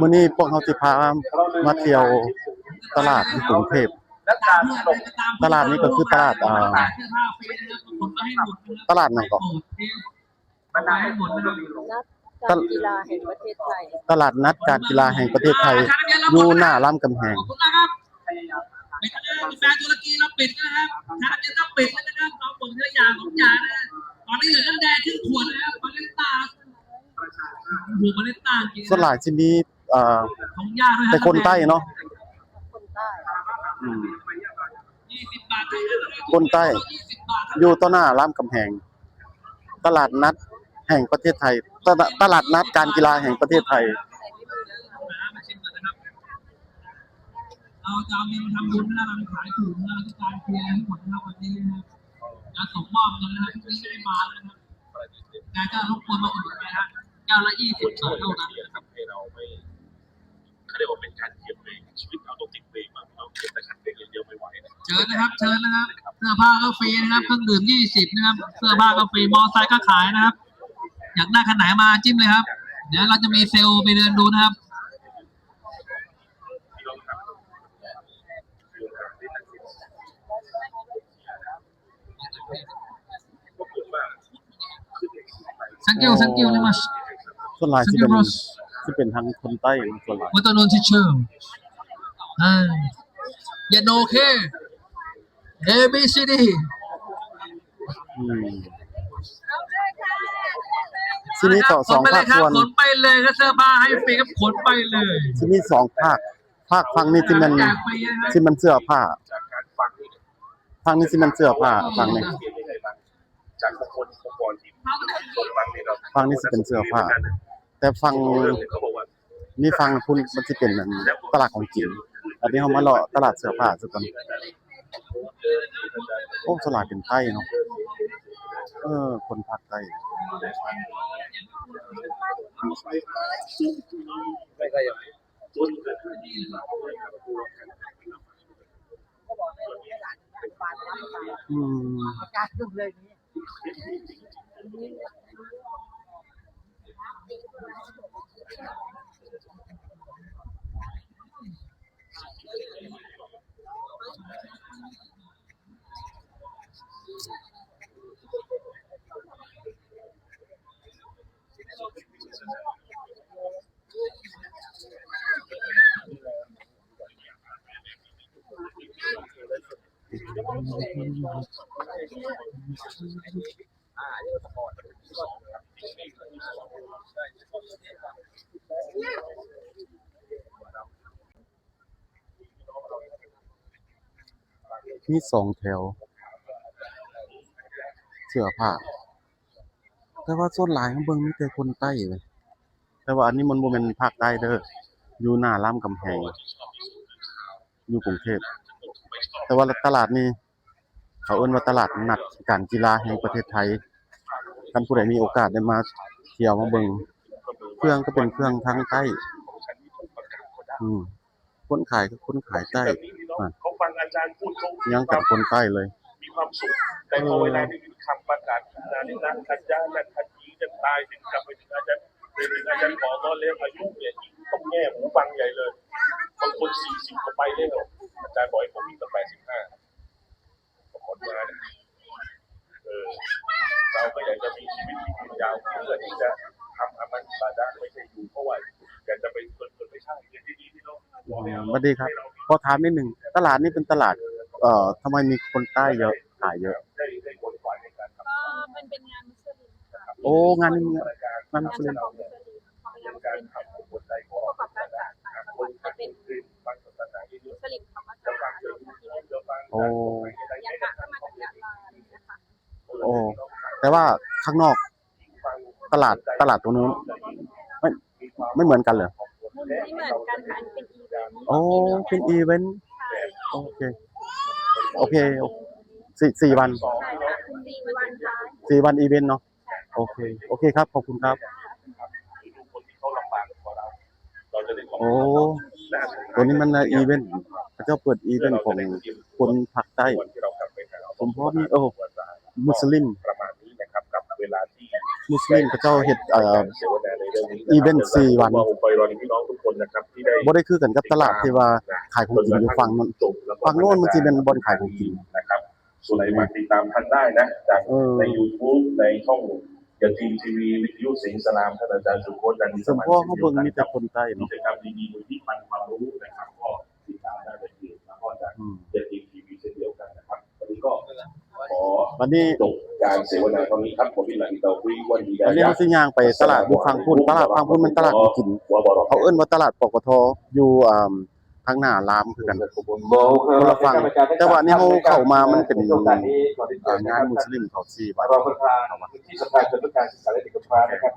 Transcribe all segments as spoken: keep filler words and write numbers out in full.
มื้อนี้พวกเราสิพามาเที่ยวตลาดที่กรุงเทพฯ ตลาดนี้ก็คือตลาด อ่า ตลาดหยังเกาะ นัดการกีฬาแห่งประเทศไทย ตลาดนัดการกีฬาแห่งประเทศไทย อยู่หน้ารามคำแหง กาแฟตุรกีเราปิดนะครับ ทางเดียวก็ปิดแล้วนะครับ เราเปิดทีละอย่างสองอย่างนะ ตอนนี้เหลือน้ำแดงครึ่งขวดนะครับ บาเลนต้า ดูบาเลนต้ากิน ส่วนหลายสิมี เอ่อ ของยากด้วย แต่คนใต้เนาะ คนใต้ อืม ยี่สิบบาทเท่านั้นนะครับ คนใต้ ยี่สิบบาทเท่านั้น อยู่ต่อหน้ารามคำแหง ตลาดนัดแห่งประเทศไทย ตลาด ตลาดนัดการกีฬาแห่งประเทศไทย มาชิมกันนะครับ เราจะเอาเงินมาทำบุญนะ เราขายถูกนะ เราต้องการเพียงให้หมดนะครับวันนี้นะครับ จะส่งมอบเงินนะครับ ที่ไม่ได้มานะครับ แต่ก็รบกวนมาอุดหนุนนะครับ เจ้าละยี่สิบบาทเท่านั้นนะครับ ทำให้เราไม่เขาเรียกว่าเป็นการเหยียบเบรกชีวิตเราต้องติดเบรกบ้างเราเหยียบแต่คันเร่งอย่างเดียวไม่ไหวนะ เชิญนะครับ เชิญนะครับ เสื้อผ้าก็ฟรีนะครับ เครื่องดื่มยี่สิบนะครับ เสื้อผ้าก็ฟรี มอไซค์ก็ขายนะครับ อยากได้คันไหนมาจิ้มเลยครับ เดี๋ยวเราจะมีเซลล์ไปเดินดูนะครับ thank you thank you very much ส่วนหลายสิเป็น สิเป็นทางคนใต้นะส่วนหลาย วัตนนท์ teacher อ่า อย่าโนเค A B C D อืมที่นี่ต่อสองภาคส่วน ขนไปเลยครับ ขนไปเลยครับ เสื้อผ้าให้ฟรีครับ ขนไปเลย ที่นี่สองภาค ภาคฝั่งนี้ที่มัน แจกฟรีนะครับ ที่มันเสื้อผ้า จากการฟังนี่ ฝั่งนี้ที่มันเสื้อผ้าฝั่งนี้ เปลี่ยนยังไงบ้างจากบางคนองค์กรที่คนฟังนี่เรา ฝั่งนี้ที่เป็นเสื้อผ้า แต่ฝั่ง เขาบอกว่า มีฝั่งพุ้นมันสิเป็นอันตลาดของกิน อันนี้เรามาเลาะตลาดเสื้อผ้าซะก่อน โอ้ ตลาดเป็นไทยเนาะ เออ คนภาคใต้ ไม่ใช่ อืม อากาศยุ่งเลยนี้ มีสองแถว เสื้อผ้า แต่ว่าส่วนหลายเฮาเบิ่งมีแต่คนใต้เลย แต่ว่าอันนี้มันบ่แม่นภาคใต้เด้อ อยู่หน้ารามคำแหง อยู่กรุงเทพฯ แต่ว่าตลาดนี้ เขาเอิ้นว่าตลาดนัดการกีฬาแห่งประเทศไทย คันผู้ใดมีโอกาสได้มาเที่ยวมาเบิ่ง เครื่องก็เป็นเครื่องทางใต้ อืม คนขายก็คนขายใต้ อ่ะ เขาฟังอาจารย์พูดเขา ยังกับคนใต้เลย มีความสุข แต่พอเวลาได้ยินคำประกาศนารินะทัญญานันทัญยีจะตายถึงกลับไปถึงอาจารย์ไปถึงอาจารย์ขอตอนเลี้ยงอายุเนี่ยยิ่งต้องแง่หูฟังใหญ่เลย บางคนสี่สิบก็ไปแล้ว อาจารย์บอกให้ผมมีตั้งแปดสิบห้า ผมหมดมาเนี่ยเออ เราก็อยากจะมีชีวิตที่ยืนยาวเพื่อที่จะทำอามัลอิบาดะห์ไม่ใช่อยู่เพราะว่าอยากจะไปเพลินๆไม่ใช่เรียนดีๆที่เรา อืม สวัสดีครับ ขอถามนิดหนึ่ง ตลาดนี้เป็นตลาด เอ่อ ทำไมมีคนใต้เยอะ ขายเยอะ ได้ได้ขนขวายในการทำ ก็มันเป็นงานมุสลิมค่ะ โอ้ งานนี้ รายการ งานมุสลิม งานเฉพาะมุสลิมเขาเป็นงานมุสลิม การทำของคนไทยก็ ผู้ประกอบการจากต่างจังหวัดแต่เป็น คือฟังศาสนาเยอะ มุสลิมเขาก็จะมาลงที่นี่ ๆเยอะมาก โอ้ อย่างพระก็มาจากยะลาอะไรอย่างเงี้ยค่ะ โอ้ แต่ว่าข้างนอก ตลาด ตลาดตรงนู้น ไม่ ไม่เหมือนกันเหรอ ไม่เหมือนกันค่ะ อันนี้เป็นอีเวนต์ โอ้ เป็นอีเวนต์ ใช่ โอเค โอเค สี่ สี่วัน ใช่ค่ะสี่วันท้าย สี่วันอีเวนต์เนาะ โอเค โอเคครับ ขอบคุณครับ คนที่เขาลำบากกว่าเรา เราจะได้ของ โอ้ ตัวนี้มันอีเวนต์ เขาเจ้าเปิดอีเวนต์ของคนภาคใต้ วันที่เรากลับไปหา สมพรนี่ โอ้ มุสลิม ประมาณนี้นะครับกับเวลาที่ มุสลิมเขาเจ้าเฮ็ด เอ่อ เสวนาเลย อีเวนต์สี่วัน ขอบคุณพี่น้องทุกคนนะครับที่ได้ บ่ได้คือกันกับตลาดที่ว่าขายของกินอยู่ฝั่งนั้น จนกระทั่งจบ แล้วก็ ฝั่งโน้นมันสิเป็นบ่อนขายของกิน นะครับ ส่วนไหนมาติดตามท่านได้นะ จาก เออ ใน YouTube ในช่อง Yakin ที วี วิทยุเสียงอิสลาม ท่านอาจารย์สุพจน์ จันทร์สมาน เช่นเดียวกัน เฮาเบิ่งมีแต่คนใต้เนาะ กิจกรรมดีๆ ที่มันความรู้นะครับ ก็ติดตามได้ในเพจ แล้วก็จาก อืม Yakin ที วี เช่นเดียวกันนะครับ วันนี้ก็ขอ วันนี้ จบการเสวนาเท่านี้ครับ ขอบคุณหลายที่เราคุยวันดี วันนี้เฮาสิย่างไปตลาดอยู่ฝั่งพุ้น ตลาดฝั่งพุ้นมันตลาดของกิน เขาเอิ้นว่าตลาด ปกท อยู่ อ่า ทางหน้าลามคือกัน คนละฝั่ง แต่ว่านี่เฮาเข้ามามันเป็น อ่า งานมุสลิมเขาสี่วัน รองประธานที่สภาชนเพื่อการศึกษาและเด็กกำพร้านะครับ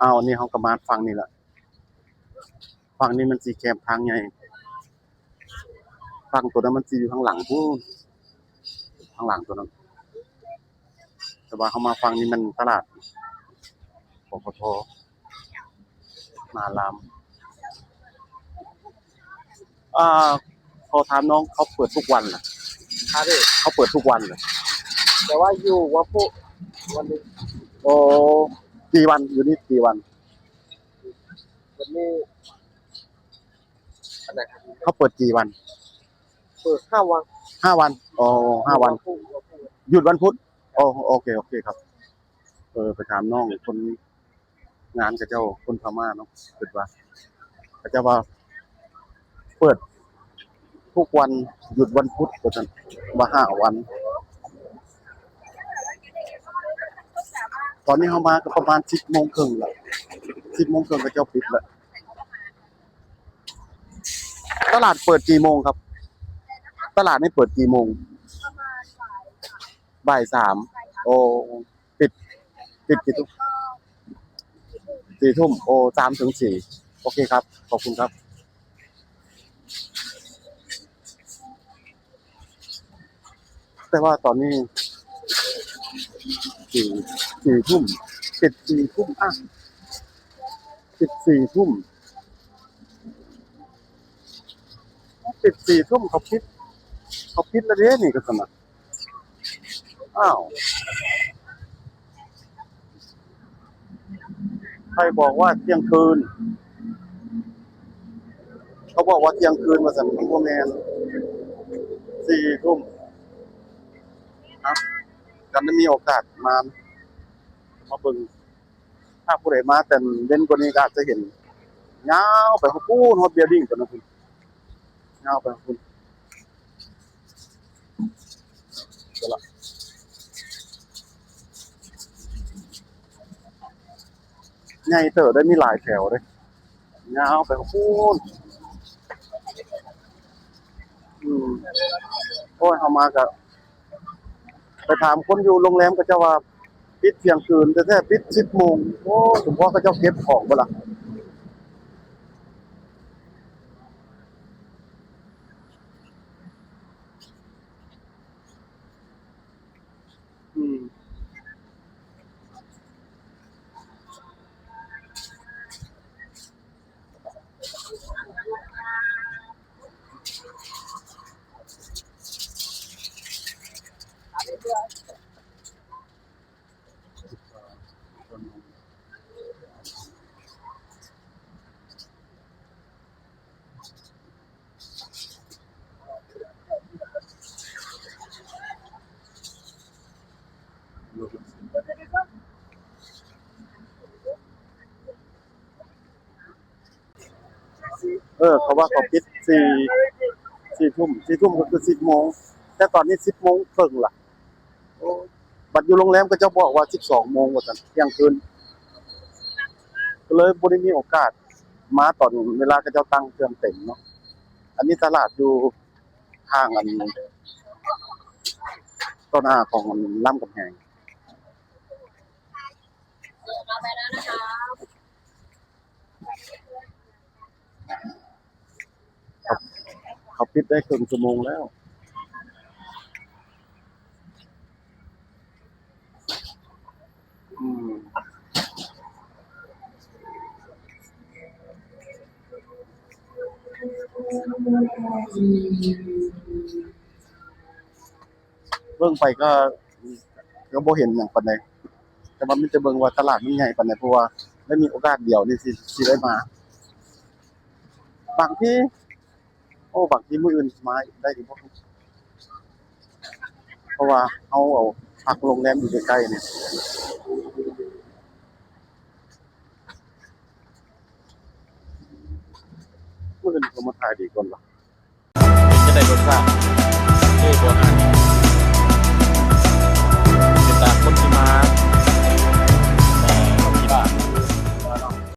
อ้าว นี่เฮาก็มาฝั่งนี้ละ ฝั่งนี้มันสิแคบทางใหญ่ ฝั่งตัวนั้นมันสิอยู่ข้างหลังพู้น ข้างหลังตัวนั้น แต่ว่าเฮามาฝั่งนี้มันตลาด ปกท หน้าลาม อ่า ขอถามน้อง เขาเปิดทุกวันเหรอ ครับพี่ เขาเปิดทุกวันเหรอ แต่ว่าอยู่วันพุธ วันนี้ โอ้ กี่วัน อยู่นี่กี่วัน วันนี้ อันไหนครับ เขาเปิดกี่วัน เปิดห้าวัน ห้าวัน อ๋อ ห้าวัน วันพุธ วันพุธ หยุดวันพุธ อ๋อ โอเค โอเคครับ เออ ไปถามน้องคน งานเขาเจ้าคนพม่าเนาะ คิดว่า เขาเจ้าว่า เปิดทุกวัน หยุดวันพุธ ว่าซั่น ว่าห้าวัน ตอนนี้เฮามาก็ประมาณสิบโมงครึ่งละ สิบโมงครึ่งเขาเจ้าปิดละ ตลาดเปิดกี่โมงครับ ตลาดนี่เปิดกี่โมง บ่ายสาม โอ้ ปิด ปิดกี่ทุ่ม สี่ทุ่ม โอ้ สามถึงสี่ โอเคครับ ขอบคุณครับ แต่ว่าตอนนี้ สี่ สี่ทุ่ม ปิดสี่ทุ่ม อ่ะ ปิดสี่ทุ่ม ปิดสี่ทุ่ม เขาปิด เขาปิดแล้วเด้นี่ก็สนะ อ้าว ใครบอกว่าเที่ยงคืน เขาบอกว่าเที่ยงคืน ว่าซั่น บ่แม่น สี่ทุ่ม ครับ กันได้มีโอกาสมา มาเบิ่ง ถ้าผู้ใดมาแต่เด่นกว่านี้ก็อาจจะเห็น ยาวไปฮอดพู้น ฮอด building ตัวนั้นพู้น ยาวไปฮอดพู้น เดี๋ยวละ ใหญ่เติบได้มีหลายแถวเด้ ยาวไปพู้น อืม โอ้ย เฮามาก็ ไปถามคนอยู่โรงแรมเขาเจ้าว่าปิดเที่ยงคืน แต่แท้ปิดสิบโมง โอ้ สมพอเขาเจ้าเก็บของบ่ล่ะ อืม เออ เขาว่าเขาปิดสี่ สี่ทุ่ม สี่ทุ่มก็คือสิบโมง แต่ตอนนี้สิบโมงครึ่งละ โอ้ บัดอยู่โรงแรมเขาเจ้าบอกว่าสิบสองโมง ว่าซั่น เที่ยงคืน ก็เลยบ่ได้มีโอกาสมาตอนเวลาเขาเจ้าตั้งเครื่องเต็มเนาะ อันนี้ตลาดอยู่ทางอัน ต้นอาของลำกำแหง เขาปิดได้ครึ่งชั่วโมงแล้ว อืม เบิ่งไปก็ ก็บ่เห็นหยังปานใด แต่ว่ามีแต่เบิ่งว่าตลาดมันใหญ่ปานใด เพราะว่าได้มีโอกาสเดียวนี่สิ สิได้มา บางที โอ้ บางทีมื้ออื่นมาอีกได้อยู่บ่ เพราะว่าเฮาเอาพักโรงแรมอยู่ใกล้ๆนี่ มื้ออื่นก็มาถ่ายดีก่อนวะ เป็นจั่งใดรสชาติ คือบ่อ่าน